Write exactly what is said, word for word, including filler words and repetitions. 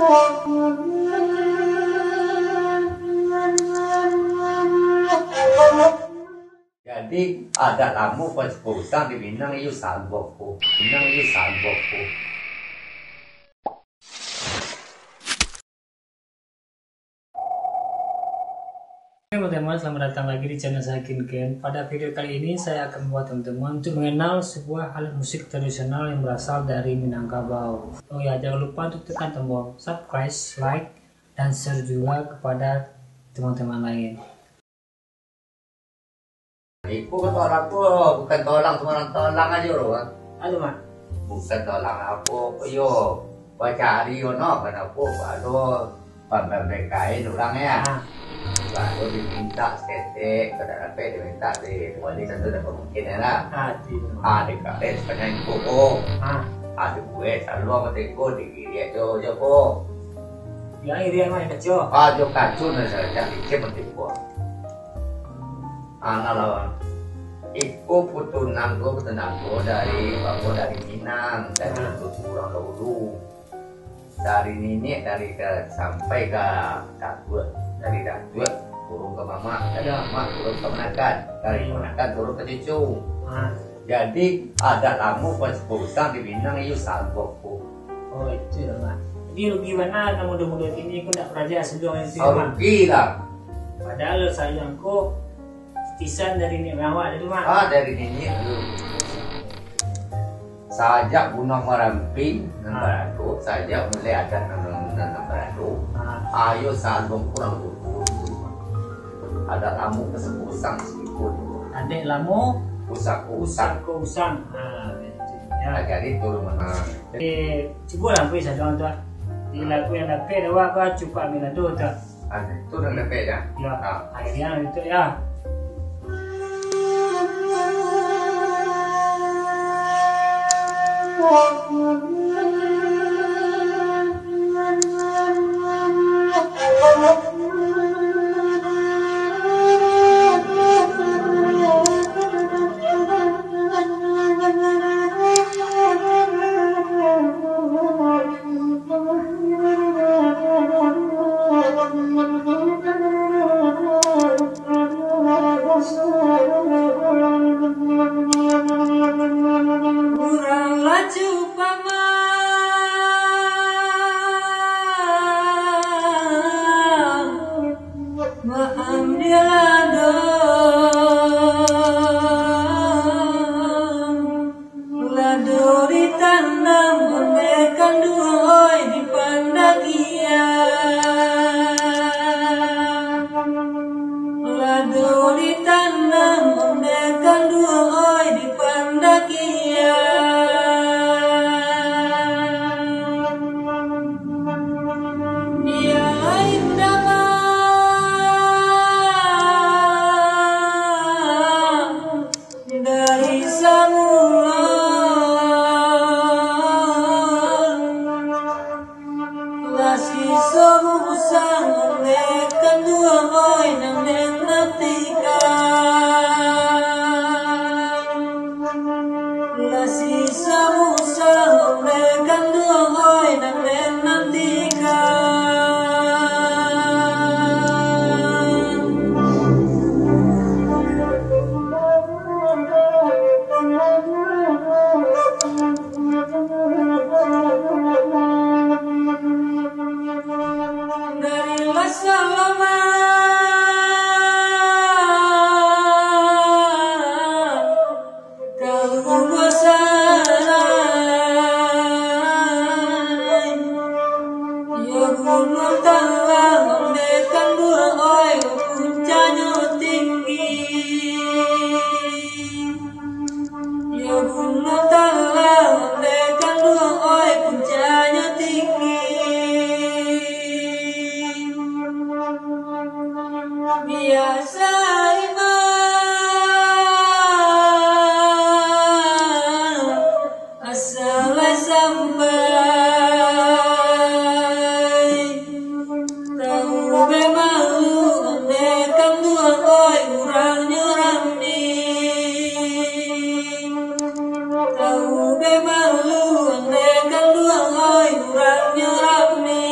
Jadi, adat lamo pacuko usang di Minang iyo sabab ko. Minang iyo sabab ko. Oke, teman-teman, selamat datang lagi di channel saya, Kin Ken. Pada video kali ini, saya akan membawa teman-teman untuk mengenal sebuah alat musik tradisional yang berasal dari Minangkabau. Oh ya, jangan lupa untuk tekan tombol subscribe, like, dan share juga kepada teman-teman lain. Iko ko tolang ko, bukan tolang sambarang tolang ajo doh, Bang. Anu, Mak? Bukan tolang apo ko yo, bacari yo no, kanapo ado pambali kain urang ya. Ah. Lalu diminta saketek, kada dapek diminta di wali, tantu dak mungkin ya lah. Ah, ti. Ah, dikasih sabanyak iko ko. Ah. Ah, dibuek saluang ko, digiriak jo, jo ko. Yang irian mah kaco. Ah, jo kaco nan sajo, licin mah iko. Ah, nah lah. Iko putu nanggo, putu nanggo dari, bawo dari Minang, dari urang dahulu. Dari niniak, dari ka, sampai ka datuak, dari datuak turun ka mamak, dari mamak turun ka kamanakan, dari kamanakan turun ka cucu. Ah. Jadi, adat lamo pacuko usang di Minang iyo sabab ko. Oh, itu lah, Mak. Jadi, rugi bana nan mudo-mudo kini ko ndak baraja saluang itu, Mak. Ah, rugi lah. Padahal saluang ko titisan dari niniak awak tadi, Mak. Ah, dari niniak dulu. Sajak Gunuang Marapi nan Ah. barado, sajak mulai adat nan, nan, nan barado. Ah. Iyo saluang ko urang dulu. Adat lamo pacuko usang siko dulu. Adat lamo pusako usang. Pusako usang. Ah, betul. Ya. Ah, jadi turun menang. Eh, cubolah ampui saluang tu, ah. Di lagu yang dapek dah, wah, kau cukup ambil lado tu. Ah, tu dah dapek dah. Ya. Ah. Akhirnya itu ya. Urang lah cupak ma-, maambiak lado. Lado ditanam ondeh kanduang, oi, di pandakian. Lado ditanam ondeh kanduang, oi, di pandakian. Biar indah dari samula. Lah siso musang ondeh kanduang, oi, nan den nantikan. Lah siso musang ondeh kanduang, oi, nan den nantikan. Dari Lasar Lama ka Lubuak Sarai. Iyo Gunuang Talang ondeh kanduang, oi, puncanyo tinggi. Iyo Gunuang Talang ondeh kanduang, oi, puncanyo tinggi. Biaso imam asa lai sampai. Tahu bemalu ondeh kanduang, oi, urangnyo rami. Tahu bemalu ondeh kanduang, oi, urangnyo rami.